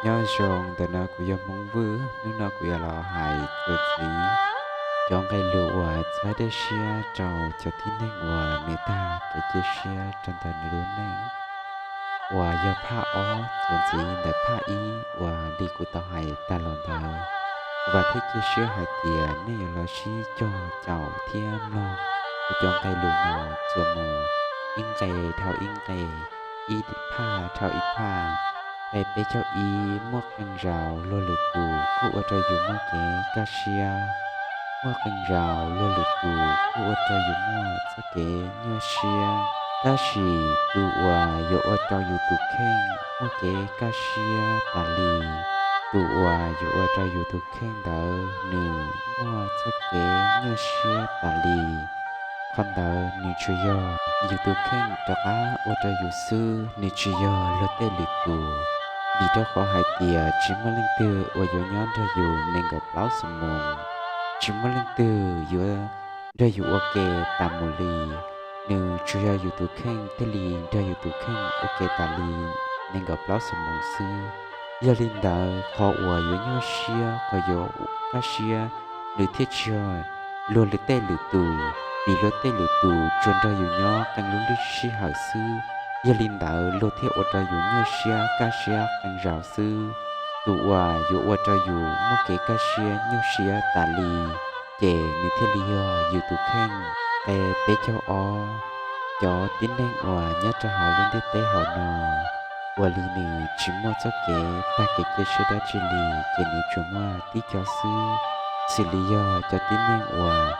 Nyob zoo, ntawm no kuv yog Hmoob Vwj. Hnub no kuv yuav los hais txuas ntxiv cov nqe lus uas txhawb dej siab rau cov tib neeg uas nws tag kev cia siab rau ntawm nws lub neej, uas yog phaj ob txuas ntxiv ntawm phaj ib uas li kuv tau hais tag los ntawd. Kuv vam thiab cia siab hais tias nej yuav los sib cog caum thiab mloog kuv cov nqe lus no txuas mus ib nqe dhau ib nqe, ib phaj dhau ib phaj. Nqe peb caug ib: Muaj qee zaus luag lwm tus kuj ua rau yus muaj kev kaj siab. Muaj qee zaus luag lwm tus kuj ua rau yus muaj txoj kev nyuaj siab. Tab sis tus uas yuav ua rau yus tus kheej muaj kev kaj siab tas li, tus uas yuav ua rau yus tus kheej ntawd nws muaj txoj kev nyuaj siab tas li. Qhov ntawd nws tsuas yog yus tus kheej rov qab ua rau yus xwb, nws tsis yog luag tej lwm tus. Vim rau qhov hais tias tsis muaj leej twg uas yuav nyob nrog yus nees nkaum plaub xuab moos, tsis muaj leej twg yuav nrog yus ua ke tas mus li. Nws tsuas yog yus tus kheej thiaj li nrog yus tus kheej ua ke tas li nees nkaum plaub xuab moos xwb. Yog li ntawd, qhov uas yuav nyuaj siab, qhov yuav kaj siab, nws thiaj tsis yog luag lwm tej lwm tus, vim luag tej lwm tus tsuas nrog yus nyob qee lub sij hawm xwb. Yog li ntawd, luag thiaj ua rau yus nyuaj siab kaj siab qee zaus xwb. Tus uas yuav ua rau yus muaj kev kaj siab nyuaj siab tas li, ces nws thiaj li yog yus tus kheej. Nqe peb caug ob: Cov tib neeg uas nyob rau hauv lub ntiaj teb hauv no, ua li nws tsis muaj txoj kev tag kev cia siab dab tsi li, ces nws tsuas muaj tib co xwb, xws li yog cov tib neeg uas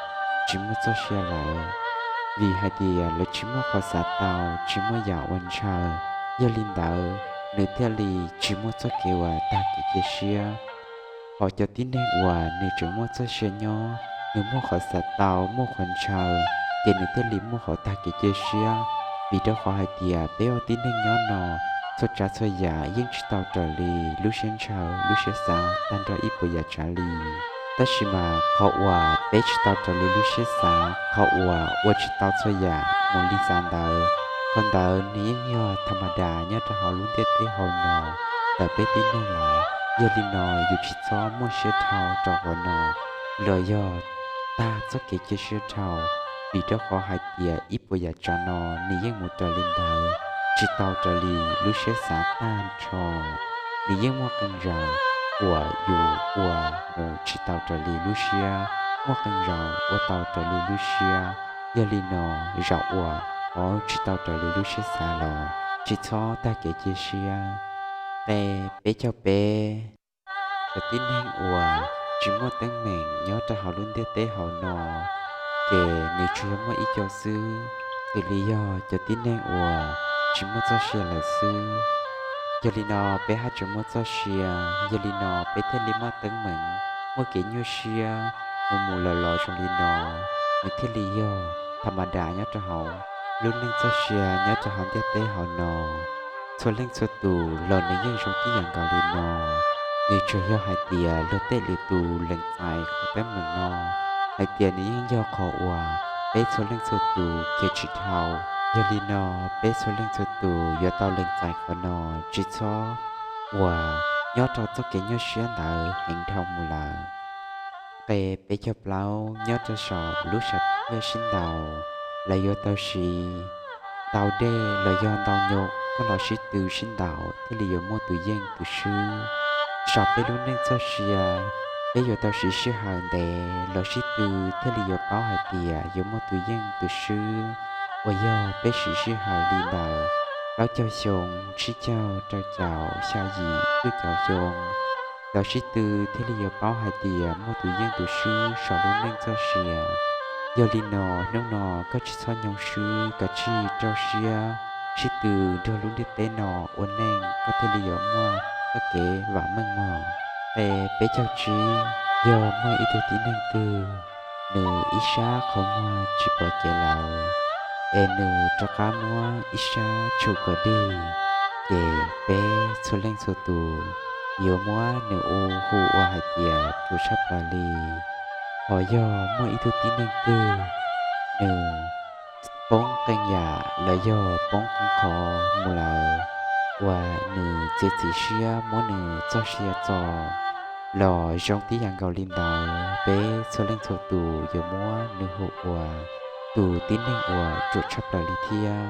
tsis muaj txoj sia lawm. Vim hais tias lawv tsis muaj qhov xav tau, tsis muaj yam uas ntshaw, yog li ntawd nws thiaj li tsis muaj txoj kev uas tag kev cia siab. Hos cov tib neeg uas nws tseem muaj txoj sia nyob, nws muaj qhov xav tau, muaj qhov ntshaw, ces nws thiaj li muaj qhov tag kev cia siab. Vim rau qhov hais tias peb ua tib neeg nyob no, txhua tsav txhua yam yeej tsis tau raws li lub siab ntshaw lub siab xav tag nrho ib puas yam tsav li. Tab sis mas qhov uas peb tsis tau raws li lub siab xav, qhov uas ua tsis tau txhua yam mus li xav ntawd, qhov ntawd nws yeej yog tha ma das nyob rau hauv lub ntiaj teb hauv no ntawm peb tib neeg lawm. Yog li no yus tsis txhob muaj siab dhau rau qhov no, los yog tag txoj kev cia siab dhau, vim rau qhov hais tias ib puas yam tsav no nws yeej mus raws li ntawd, tsis tau raws li lub siab xav tag nrho. Nws yeej muaj qee zaus uas yus ua mus tsis tau raws li lub siab, muaj qee zaus ua tau raws li lub siab. Yog li no, zaum uas ho tsis tau raws li lub siab xav los tsis txhob tag kev cia siab. Nqe peb caug peb: Cov tib neeg uas tsis muaj teeb meem nyob rau hauv lub ntiaj teb hauv no, ces nws tsuas yog muaj ib co xwb, xws li yog cov tib neeg uas tsis muaj txoj sia lawm xwb. Yog li no peb haj tseem muaj txoj sia, yog li no peb thiaj li muaj teeb meem, muaj kev nyuaj siab, mus mus los los zoo li no. Nws thiaj li yog tha ma das nyob rau hauv lub neej txoj sia nyob rau hauv ntiaj teb hauv no. Txhua leej txhua tus los nws yeej zoo tib yam nkaus li no. Nws tsuas yog hais tias luag tej lwm tus lees txais qhov teeb meem no, hais tias nws yeej yog qhov uas peb txhua leej txhua tus cia tsis dhau. Yog li no, peb txhua leej txhua tus yuav tau lees txais qhov no, tsis txhob uas nyob rau txoj kev nyuaj siab ntawd heev dhau mus lawm. Nqe peb caug plaub: Nyob rau saum lub sam thiaj sib ntaus, lawv yuav tau siv ntau dej los yog ntau nyuj coj los sib tw sib ntaus thiaj li yuav muaj tus yeej tus swb. Saum peb lub neej txoj sia, peb yuav tau siv sij hawm ntev los sib tw thiaj li yuav paub hais tias yuav muaj tus yeej tus swb. Uas yog peb siv sij hawm li ntawm plaub caug xyoo, tsib caug, rau caum, xya yim, cuaj caum xyoo los sib tw thiaj li yuav paub hais tias muaj tus yeej tus swb saum lub neej txoj sia. Yog li no, hnub no koj tsis txhob nyoo swb, kav tsij rau siab sib tw nrog lub ntiaj teb no ua neej, koj thiaj li yuav muaj txoj kev vam meej mog. Nqe peb caug tsib: Yog muaj ib tug tib neeg twg nws ib sab qhov muag tsis pom kev lawm, es nws rov qab muab ib sab tshum kom dig, ces peb txhua leej txhua tus yuav muab nws hu ua hais tias ruam tshaj plaws li. Hos yog muaj ib tug tib neeg twg nws poob qee yam los yog poob qee qhov mus lawm, uas nws txiav txim siab muab nws txoj sia txo los zoo tib yam nkaus li ntawd, peb txhua leej txhua tus yuav muab nws hu ua tus tib neeg uas ruam tshaj plaws li thiab.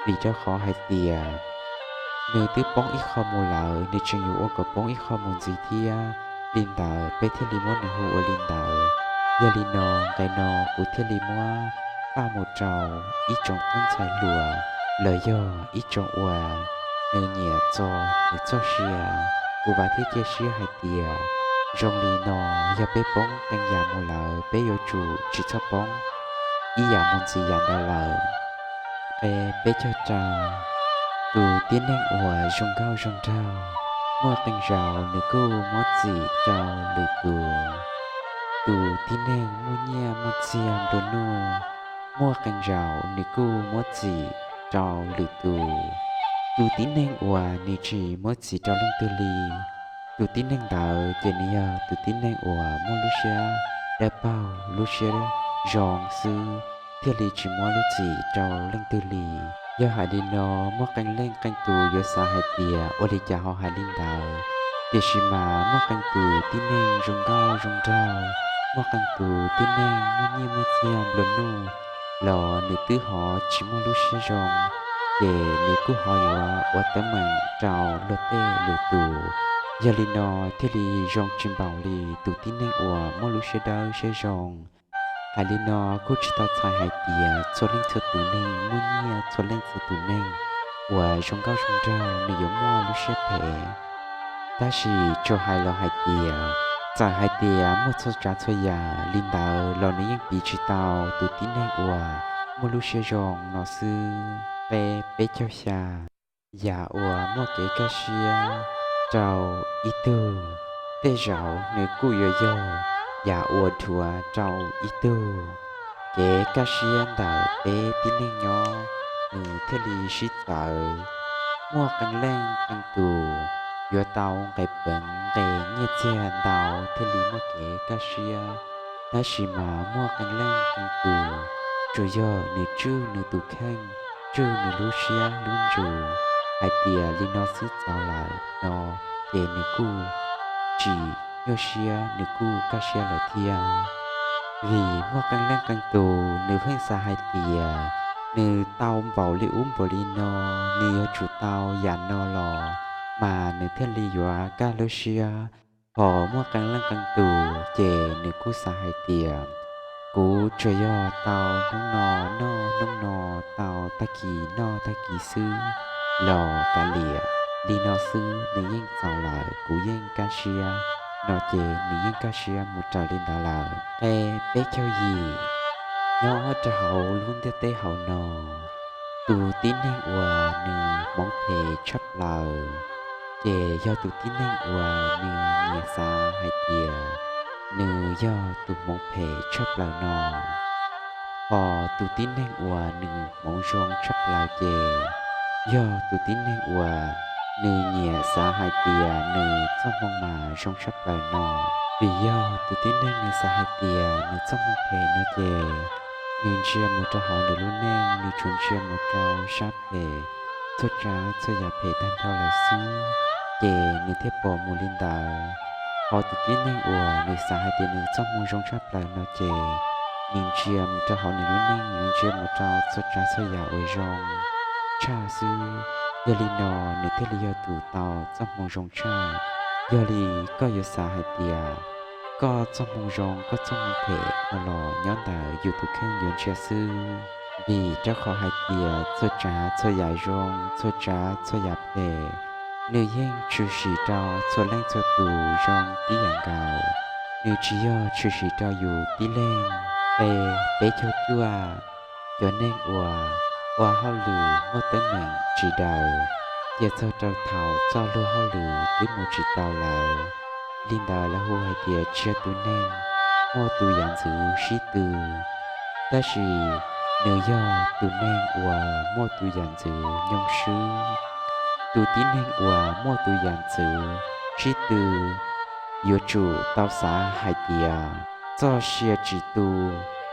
Vim rau qhov hais tias nws twb poob ib qho mus lawm, nws tseem yuav ua kom poob ib qho mus ntxiv thiab. Li ntawd peb thiaj li muab nws hu ua li ntawd. Yog li no, nqe no kuv thiaj li muab faj mus rau ib tsoom tub ntxhais hluas los yog ib tsoom uas nws nyiam txo nws txoj sia. Kuv vam thiab cia siab hais tias zoo li no, yog peb poob qee yam mus lawm, peb yuav tsum tsis txhob poob ib yam mus ntxiv yam ntawd lawm. Nqe peb caug rau, tus tib neeg uas zoo nkauj zoo nraug, muaj qee zaus nws kuj muab txim rau lwm tus. Tus tib neeg muaj nyiaj muaj txiag nplua nuj, muaj qee zaus nws kuj muab txim rau lwm tus. Tus tib neeg uas nws tsis muab txim rau leej twg li, tus tib neeg ntawd ces nws yog tus tib neeg uas muaj lub siab dawb paug, lub siab zoo xwb, thiaj li tsis muab lub txim rau leej twg li. Yog hais li no, muaj qee leej qee tus yuav xav hais tias ua li cas ho hais li ntawd, tiam sis mas muaj qee tus tib neeg zoo nkauj zoo nraug, muaj qee tus tib neeg muaj nyiaj muaj txiag nplua nuj los nws twb ho tsis muaj lub siab zoo, ces nws kuj ho yuav ua teeb meem rau luag tej lwm tus. Yog li no thiaj li zoo tsis npaum li tus tib neeg uas muaj lub siab dawb siab zoo. Hais li no kuj tsis tau txhais hais tias txhua leej txhua tus neeg muaj nyiaj, txhua leej txhua tus neeg uas zoo nkauj zoo nraug nws yuav muaj lub siab phem. Tab sis tsuas hais los hais tias, txawm hais tias muaj txhua tsav txhua yam li ntawd los nws yeej piv tsis tau tus tib neeg uas muaj lub siab zoo no xwb. Nqe peb caug xya, yam uas muaj kev kaj siab rau ib tug, tej zaum nws kuj yuav yog yam uas dhuav rau ib tug. Kev kaj siab ntawm peb tib neeg nyob nws thiaj li sib txawv. Muaj qee leej qee tus yuav tau nqe peev nqe nyiaj txiag ntau thiaj li muaj kev kaj siab, tab sis mas muaj qee leej qee tus tsuas yog nws tswj nws tus kheej, tswj nws lub siab lub ntsws hais tias li no xwb txaus lawm no, ces nws kuj tsis nyuaj siab, nws kuj kaj siab lawm thiab. Vim muaj qee leej qee tus nws pheej xav hais tias nws tau npaum li ub npaum li no, nws yuav tsum tau yam no los mas nws thiaj li yuav kaj lub siab. Ho muaj qee leej qee tus ces nws kuj xav hais tias kuv tsuas yog tau hnub no noj hnub no, tau tag kis noj tag kis xwb los kav liam, li no xwb nws yeej txaus lawm, kuv yeej kaj siab no ces nws yeej kaj siab mus raws li ntawd lawm. Nqe peb caug yim, nyob rau hauv lub ntiaj teb hauv no, tus tib neeg uas nws hmoov phem tshaj plaws ces yog tus tib neeg uas nws nyiam xav hais tias nws yog tus hmoov phem tshaj plaws no. Ho tus tib neeg uas nws hmoov zoo tshaj plaws ces yog tus tib neeg uas nws nyiam xav hais tias nws txoj hmoo mas zoo tshaj plaws no. Vim yog tus tib neeg nws xav hais tias nws txoj hmoo phem no ces nws ntsia mus rau hauv nws lub neej, nws tsuas ntsia mus rau sab phem, txhua tsav txhua yam phem tag nrho lawm xwb, ces nws thiaj pom mus li ntawd. Ho tus tib neeg uas nws xav hais tias nws txoj hmoo zoo tshaj plaws no ces nws ntsia mus rau hauv nws lub neej, nws ntsia mus rau txhua tsav txhua yam uas zoo tshaj xwb. Yog li no nws thiaj li yog tus tau txoj hmoo zoo tshaj. Yog li koj yuav xav hais tias koj txoj hmoo zoo koj txoj hmoo phem no los nyob ntawm yus tus kheej yuav ntsia xwb. Vim rau qhov hais tias txhua tsav txhua yam zoo, txhua tsav txhua yam phem, nws yeej tshwm sim rau txhua leej txhua tus zoo tib yam nkaus, nws tsis yog tshwm sim rau yus tib leeg. Nqe peb caug cuaj, cov neeg uas ua hauj lwm muaj teeb meem tsis daws, cia txog rau thaum txoj luag hauj lwm twb mus tsis tau lawm. Li ntawd lawv hu hais tias tsis yog tus neeg muaj tus yam ntxwv sib tw, tab sis nws yog tus neeg uas muaj tus yam ntxwv nyoo swb. Tus tib neeg uas muaj tus yam ntxwv sib tw yuav tsum tau xav hais tias txoj sia tsis tu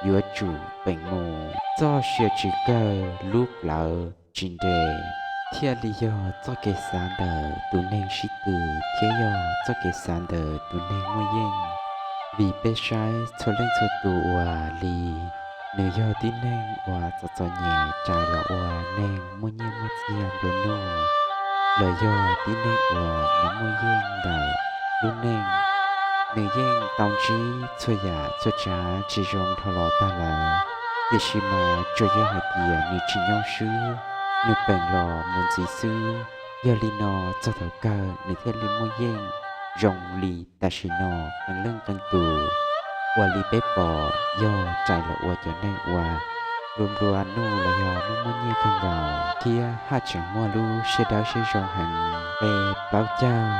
yuav tsum peem mus, txoj sia tsis kawg lub plawv tsis nres. thiaj li yog txoj kev xav ntawm tus neeg sib tw thiab yog txoj kev xav ntawm tus neeg muaj yeej. Vim peb saib txhua leej txhua tus uas li, nws yog tib neeg uas txom txom nyem rais los ua neeg muaj nyiaj muaj txiag nplua nuj, los yog tib neeg uas nws muaj yeej ntawm lub neej. Nws yeej tau ntsib txhua yam txhua tsav tsis zoo dhau los tag lawm, tiam sis mas tsuas yog hais tias nws tsis nyoo swb, nws peem los mus ntxiv xwb. Yog li no, txog thaum kawg nws thiaj li muaj yeej zoo li tam sim no qee leej qee tus uas li peb pom yog rais los ua cov neeg uas nplua nplua nuj los yog muaj muaj nyiaj kawg nkaus thiab haj tseem muaj lub siab dawb siab zoo heev. Nqe plaub caug,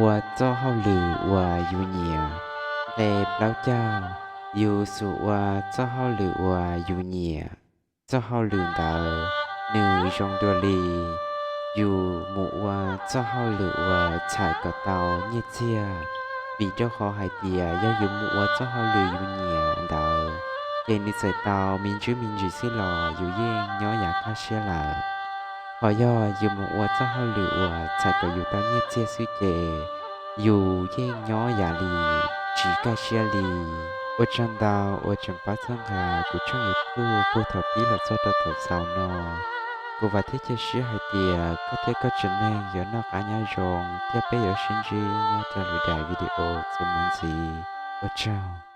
ua txoj hauj lwm uas yus nyiam. Nqe plaub caug, yus xub ua txoj hauj lwm uas yus nyiam, txoj hauj lwm ntawd nws zoo dua li yus mus ua txoj hauj lwm uas txhais kom tau nyiaj txiag. Vim rau qhov hais tias yog yus mus ua txoj hauj lwm yus nyiam ntawd, ces nws txawm tau me ntsis me ntsis xwb los yus yeej nyob yav kaj siab lawm. Ho yog yus mus ua txoj hauj lwm uas txhais kom yus tau nyiaj txiag xwb ces yus yeej nyob yam li tsis kaj siab li. Ua tsaug ntau uas tseem pab txhawb nqa kuv tshooj YouTube puag thaum pib los txog rau thaum xaus no. Kuv vam thiab cia siab hais tias koj thiab koj tsev neeg yuav noj qab nyob zoo thiab peb yuav sib ntsib nyob rau lwm daim video txuas mus ntxiv. Ua tsaug.